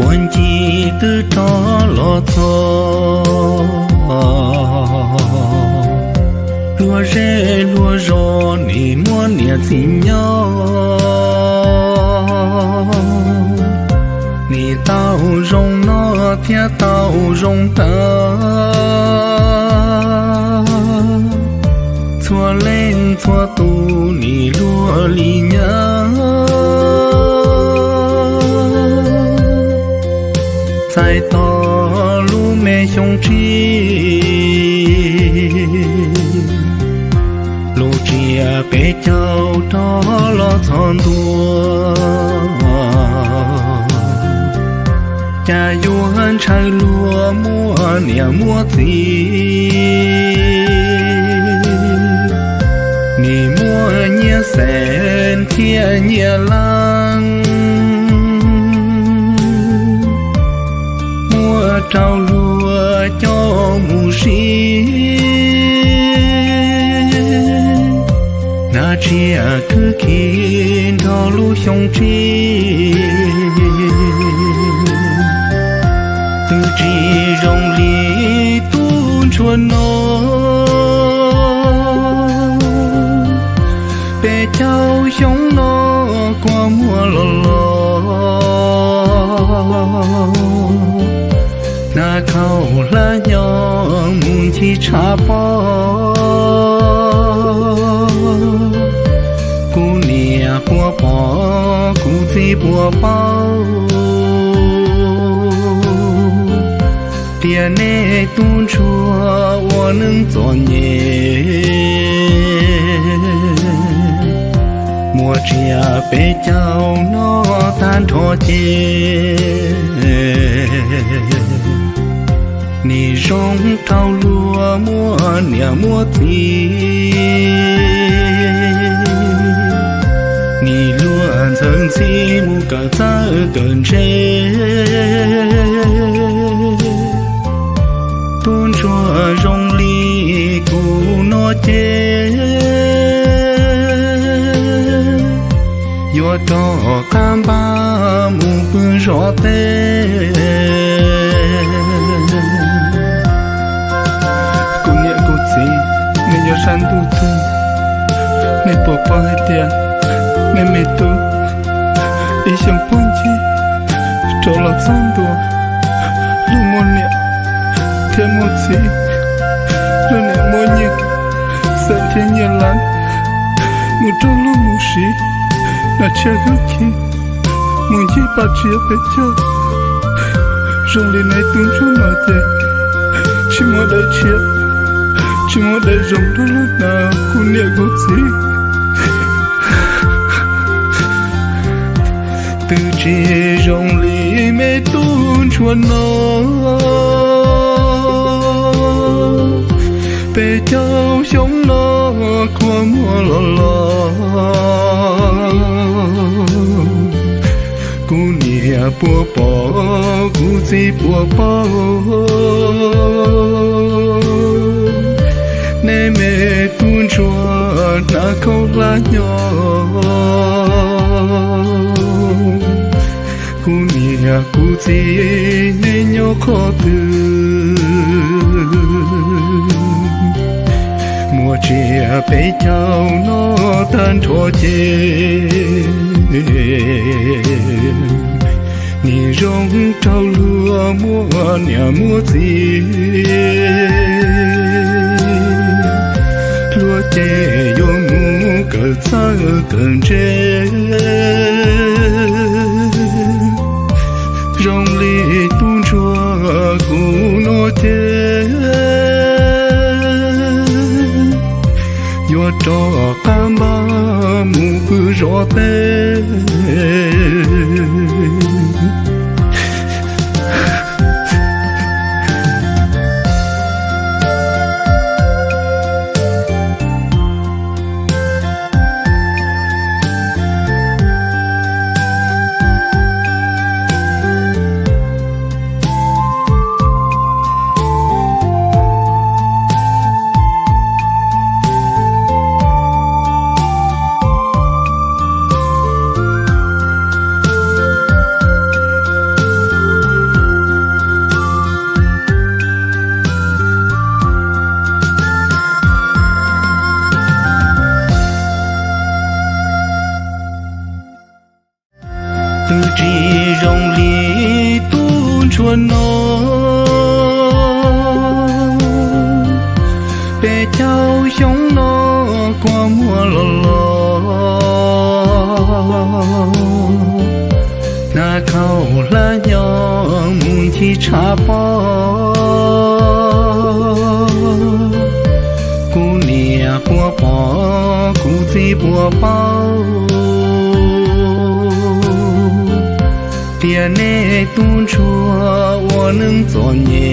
Ua ncig twb rov los txog, luag zej luag zos nim muab niam txiv nyob, nim tau zoo noj thiab tau zoo haus. Txhua leej txhua tus nim luag li nyab, txais tos lub me xyoo tsib, lub tsiab peb caug rov los txog ntua. Cas yuav ntshaw luag muaj niam muaj txiv, nim muaj nyiaj xees thiab nyiaj leej, muab rau luag coj mus siv. Hnav tsiaj khwb khi nrog lub xyoo tsib, twb tsis zoo li tub ntsuag no. Peb caug xyoo no kua muag los los, hnav khaub hlab nyo mus ncig tshav pob. Kuv niam puas pom kuv txiv puas paub, tias nej tub ntsuag ua neej txom nyem, muaj tsiaj peb caug no tag nrho ces nim zoo rau luag muaj niam muaj txiv. Nim luag ntxhawv ntxhi mus kawm txawj kawm ntse, tub ntsuag zoo li kuv no ces yuav rov qab npaj mus pw zov teb. Kuv niam kuv txiv, nej nyob sab ntuj twg, nej puas paub hais tias nej me tub ib xyoo puag ncig rov los txog ntua, luag muaj niam thiab muaj txiv, luag niam muab nyiaj xeem thiab nyiaj leeb mus rau luag mus siv, hnav tsiaj khwb khi mus ncig paj tsiab peb caug. Zoo li neb tub ntsuag no ces tsis muaj dab tsi, tsis muaj dab zoo rau luag hnav kuv niam kuv txiv. Twb tsis zoo li me tub ntsuag no, peb caug xyoo no kua muag los los. Kuv niam puas pom, kuv txiv puas paub, nej me tub ntsuag hnav khaub hlab nyo. Kuv niam kuv txiv nej nyob qhov twg, muaj tsiaj peb caug no tag nrho ces nim zoo rau luag muaj niam muaj txiv. Luag ces yuav mus kawm txawj kawm ntse, zoo li tub ntsuag kuv no ces yuav rov qab npaj mus pw zov teb. Twb tsis zoo li tub ntsuag no, peb caug xyoo no kua muag los los, hnav khaub hlab nyob mus ncig tshav pob. Kuv niam puas pom, kuv txiv puas paub, tias nej tub ntsuag ua neej txom nyem.